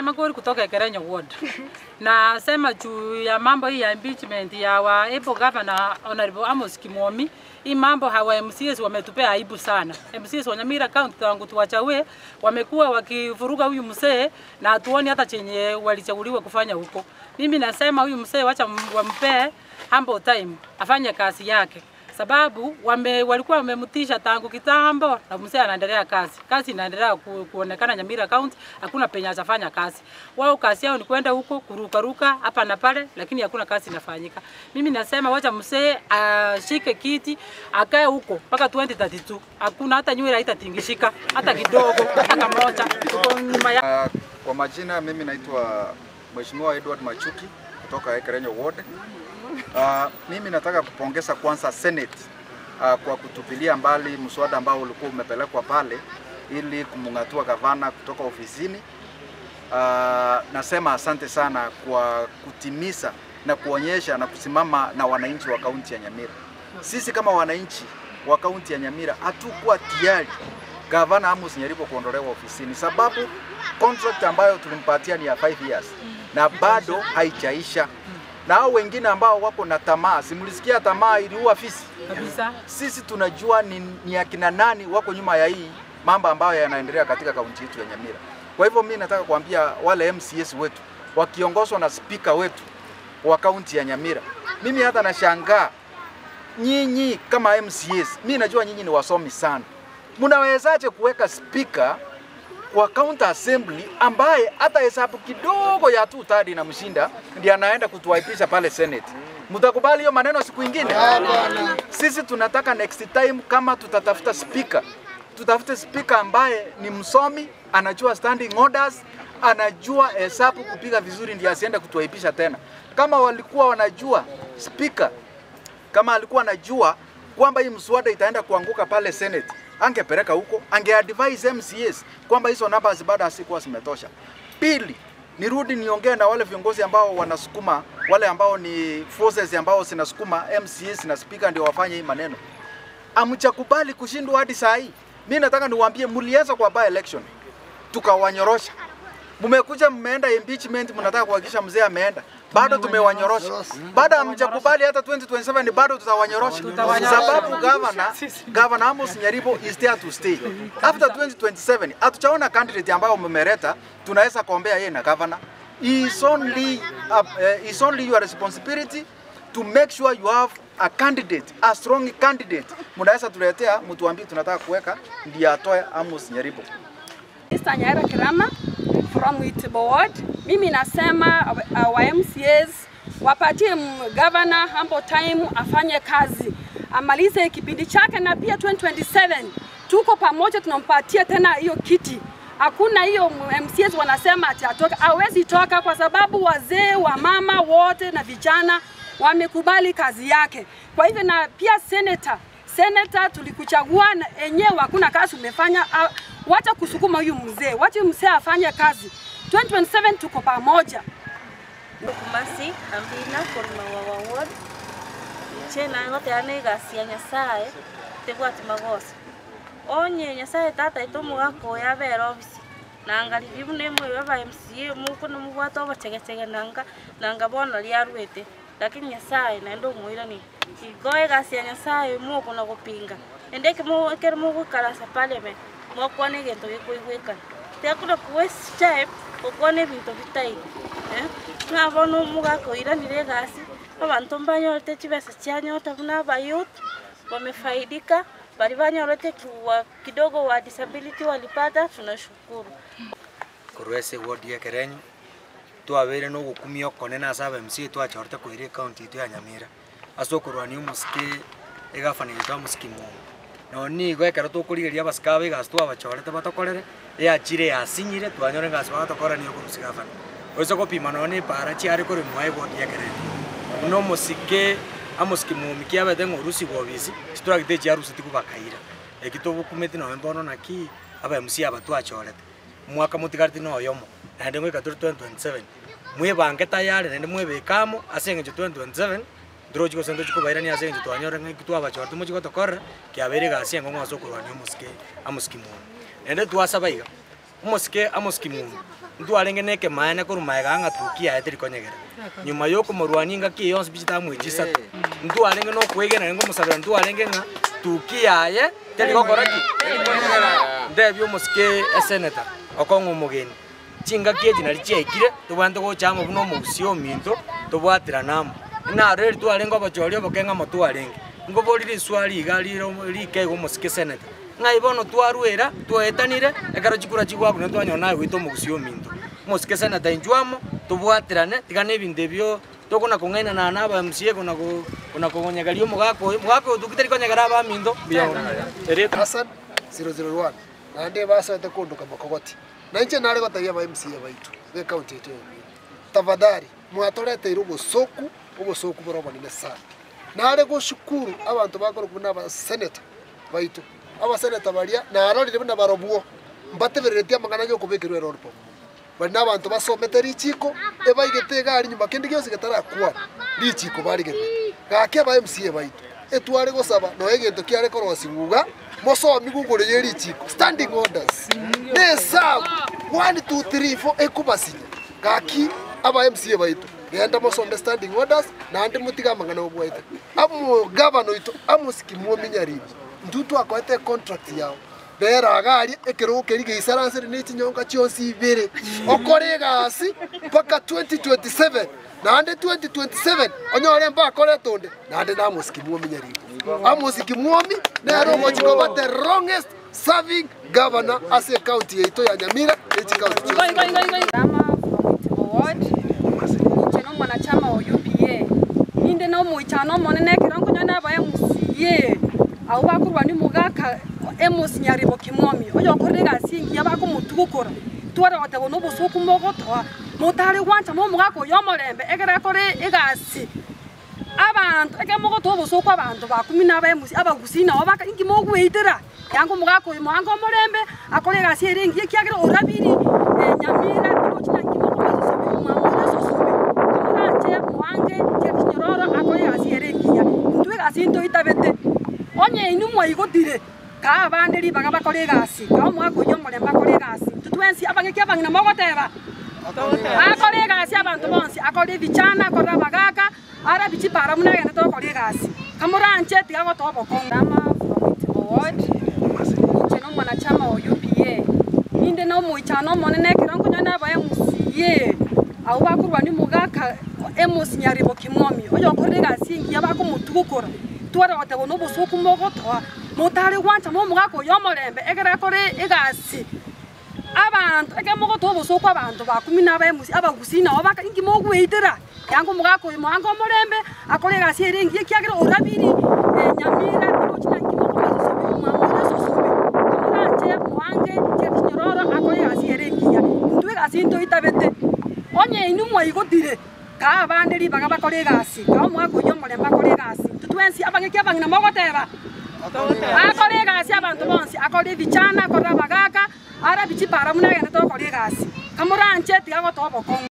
Makori kutoka Ekerenyo Ward. Nasema juu ya mambo hii ya impeachment ya wa able governor Honorable Amos Kimwomi, hii mambo hawa MCAs wametupea aibu sana. MCAs wa Nyamira County tangu tuwachague wamekuwa wakivuruga huyu mzee na hatuoni hata chenye walichaguliwa kufanya huko. Mimi nasema huyu mzee wacha wampee ample time afanye kazi yake sababu wame, walikuwa wamemtisha tangu kitambo na mzee anaendelea kazi. Kazi inaendelea ku, kuonekana Nyamira County, hakuna penye hajafanya kazi. Wao kazi yao ni kwenda huko kurukaruka hapa na pale, lakini hakuna kazi inafanyika. Mimi nasema wacha mzee ashike kiti akae huko mpaka 2032. Hakuna hata nywele haitatingishika hata kidogo, hata kamoja. Tuko nyuma ya Kwa majina mimi naitwa Mheshimiwa Edward Machuki kutoka Ekerenyo Ward. Mimi nataka kupongeza kwanza Senate kwa kutupilia mbali mswada ambao ulikuwa umepelekwa pale ili kumng'atua gavana kutoka ofisini. Nasema asante sana kwa kutimiza na kuonyesha na kusimama na wananchi wa kaunti ya Nyamira. Sisi kama wananchi wa kaunti ya Nyamira hatukuwa tayari gavana Amos Nyaribo kuondolewa ofisini, sababu contract ambayo tulimpatia ni ya 5 years na bado haijaisha. Na hao wengine ambao wako na tamaa, simulisikia tamaa iliua fisi kabisa. Sisi tunajua ni, ni akina nani wako nyuma ya hii mambo ambayo yanaendelea katika kaunti yetu ya Nyamira. Kwa hivyo mimi nataka kuambia wale MCS wetu wakiongozwa na spika wetu wa kaunti ya Nyamira, mimi hata nashangaa nyinyi kama MCS, mimi najua nyinyi ni wasomi sana, mnawezaje kuweka spika wa county assembly ambaye hata hesabu kidogo ya tu tadi inamshinda ndiye anaenda kutuaipisha pale Senate? Mtakubali hiyo maneno siku ingine? Sisi tunataka next time kama tutatafuta speaker, tutafute speaker ambaye ni msomi, anajua standing orders, anajua hesabu kupiga vizuri, ndiye asiende kutuaipisha tena. Kama walikuwa wanajua speaker kama alikuwa anajua kwamba hii mswada itaenda kuanguka pale Senate, angepeleka huko, angeadvise MCAs kwamba hizo numbers bado hazikuwa zimetosha. Pili, nirudi niongee na wale viongozi ambao wanasukuma, wale ambao ni forces ambao zinasukuma MCAs na speaker ndio wafanye hii maneno. Hamjakubali kushindwa hadi saa hii. Mimi nataka niwaambie, mlianza kwa by election tukawanyorosha. Mmekuja mmeenda impeachment, mnataka kuhakikisha mzee ameenda, bado tumewanyorosha. Bado hamjakubali hata 2027 bado tutawanyorosha, sababu governor Governor Amos Nyaribo is there to stay. After 2027 hatujaona candidate ambayo mmeleta tunaweza kuombea yeye na governor. Is only is only your responsibility to make sure you have a candidate, a strong candidate. Mnaweza tuletea mtuambie tunataka kuweka ndiye atoe Amos Nyaribo. Mr. Nyaira Kirama from Itibo Ward. Mimi nasema wa MCAs wapatie governor ample time afanye kazi, amalize kipindi chake, na pia 2027 tuko pamoja, tunampatia tena hiyo kiti. Hakuna hiyo MCAs wanasema ati atoka, hawezi toka kwa sababu wazee wa mama wote na vijana wamekubali kazi yake. Kwa hivyo na pia senator Senator tulikuchagua na enyewe hakuna kazi umefanya. Wacha kusukuma huyu mzee, wacha huyu mzee afanye kazi. 2027 tuko pamoja. Kumasi ambina koruma wa ward chena ngote ane gasi ya Nyasaye tebwati magoso onye Nyasaye tata itomuga ya bera ofisi nanga ribu nemwe baba MCA muko nomubwata obachegechege nanga nanga bono riarwete lakini Nyasaye naende omwirani igo egasi ya Nyasaye mukona gopinga ende ekero mogoikarasa parliament mokwana egento gekoigwekana tiakuna waste time gokwana ebinto bitaiyo ng'a bono omogaka oiranire egasi abanto mbanyorete chibesa chianyota buna abayouth wamefaidika bari banyorete kiwa kidogo wa disability walipata tunashukuru. Korwa ase eward ya Ekerenyo, twabeire na ogokumia okonene ase aba MCA twachorete koira ecounty yaito ya Nyamira ase okorwania omosike egavana yaito omosike Mwong'o. Nonye nigo ekero tokorigereria abasike aba egasi twabachorete batokorere, eyachire yasinyire twanyora egasi bagotokora nigo okorusia gavana. Oise gopima nonye na epaara chiare koremwa eward ya Ekerenyo, buna omosike amosike Mwomi kiabete ng'a orusigwe obisi, chitractor echiarusetigwe bakaira. Eki togokumeti nonye bono naki, aba MCA aba twachorete. Omwaka motigareti na oyomo, naende ngoika tore 2027, mwebange tayari naende mwebeke amo ase eng'encho 2027, ntorochi gose ntochi kobairania ase eng'encho twanyore ng'a eki twabachorete mochie gotokorera, kiabeire egasi enkong'u ase okorwania omosike Amos Kimwongo. Naende twasaba iga, omosike Amos Kimwongo, Ntwarenge na ekemaene korwa magega ng'a tuki yaye teri konyegera. Nyuma ya okomorwania engaki eye yonsi pi chitamwechi isato, ntwarenge na okwegena naende nkomosabera ntwarenge ng'a tuki yaye teri gokora ki? Ntebie omosike eseneta okong'a omogeni, chingaki echi nari chiaikire tobwenerete gocha amo buna omogusii ominto tobwaterane amo. Naroreri twarenge obochori oboke ng'a motwarenge, nkobori riswali iga rire rike iga omosike eseneta. Ng'ai bono twarwera, twaetanire, ekero chikura chigwakwa twanyora naye goita omogusii ominto. Omosike seneta inchuo amo, tobwaterane, tiga na ebinto ebio tokona kong'ainana na aba MCA kona ko kona konyegeria omogaka oyo, omogaka oyo tari konyegera abaminto, mbuya mono. Hassan 001 naende basoete kondoka mokogoti. Na inche nare gotebia aba MCA baito be county yaito ya Nyamira, tafadhali mwatoreteire obosoku, obosoku bore obonene sana. Nare goshukuru abanto bakorokwa buna aba senator baito, abaseneta baria narorire buna barobwo mbatebereretie amang'ana yokobekerwa erori pamoja. Baria nabanto basomete richiko, ebaigete egari nyuma kende gionsi getarakwana, richiko barigererete. Gaki aba MCA baito, etware gosaba nonya egento kiare korosigwa iga, mosomigwe igoro ye richiko, standing orders, na esabu, one, two, three, four ekobasinya. Gaki aba MCA baito, genda mosome standing orders naende motige amang'ana obwaete. Omogavana oito Amos Kimwomi Nyaribo, intwe twakoete econtract yao, bera iga aria ekerogo keria geisaransire ne chinyonga chionsi ibere, okore egasi mpaka 2027, naende 2027 onyore mbakorete onde, naende na Amos Kimwomi Nyaribo. Amos Kimwomi nere ogochi koba the longest serving governor ase ecounty yaito ya Nyamira ne chicounty chionsi. Rama from Itibo Ward, inche nomwanachama o UPA. Ninde nomoichano omonene ekero nkonya naba MCA, abwo bakorwania omogaka Amos Nyaribo Kimwomi, oyokorire egasi engiya bakomotugukora, tware goteba nobosoku mogotoa, motare gwancha momogaka oyo omorembe ekero akore egasi. Abanto, ekero mogotoa obosooku abanto bakumi na abaemusi, abagusii nabo baka inki mogweitera? Eanga omogaka oyo moange omorembe, akore egasi ere engiya ekiagera orabiri enyamira oroche ng'a inki mokomososobi mwamore esosobi. Komoranche moange chiato chinyororo akore egasi ere engiya. Intwe egasi ntoitabete, onye inwe mwaigotire, kaa abande ribaga bakore egasi, kaa omogaka oyio omorembe akore egasi. Intwe twensi abang'aki abang'ina mogoteba. Akore egasi abanto bonsi, akore ebichana, akore abagaaka, arabi chipara buna agenderete gokora egasi. Kamoranche tiga gotoa obokong'u. Rama from Itibo Ward, inche nomwanachama o UPA. Ninde nomoichano omonene ekero nkonya naba MCA, abwo bakorwania omogaka Amos Nyaribo Kimwomi, oyokorire egasi engiya bakomotugukora, tware goteba nobosoku mogotoa, motare gwancha momogaka oyo omorembe ekero akore egasi. Abanto, ekero mogotoa obosooku abanto bakumi na abaemusi, abagusii nabo baka inki mogweitera? Eanga omogaka oyo moange omorembe, akore egasi ere engiya ekiagera orabiri enyamira oroche ng'a inki mokomososobi mwamore esosobi. Komoranche moange chiato chinyororo akore egasi ere engiya. Intwe egasi ntoitabete, onye inwe mwaigotire, kaa abande ribaga bakore egasi, kaa omogaka oyio omorembe akore egasi. Intwe twensi abang'aki abang'ina mogoteba? Akore egasi abanto bonsi, akore ebichana, akore abagaaka, arabi chipara buna agenderete gokora egasi. Kamoranche tiga gotoa obokong'u.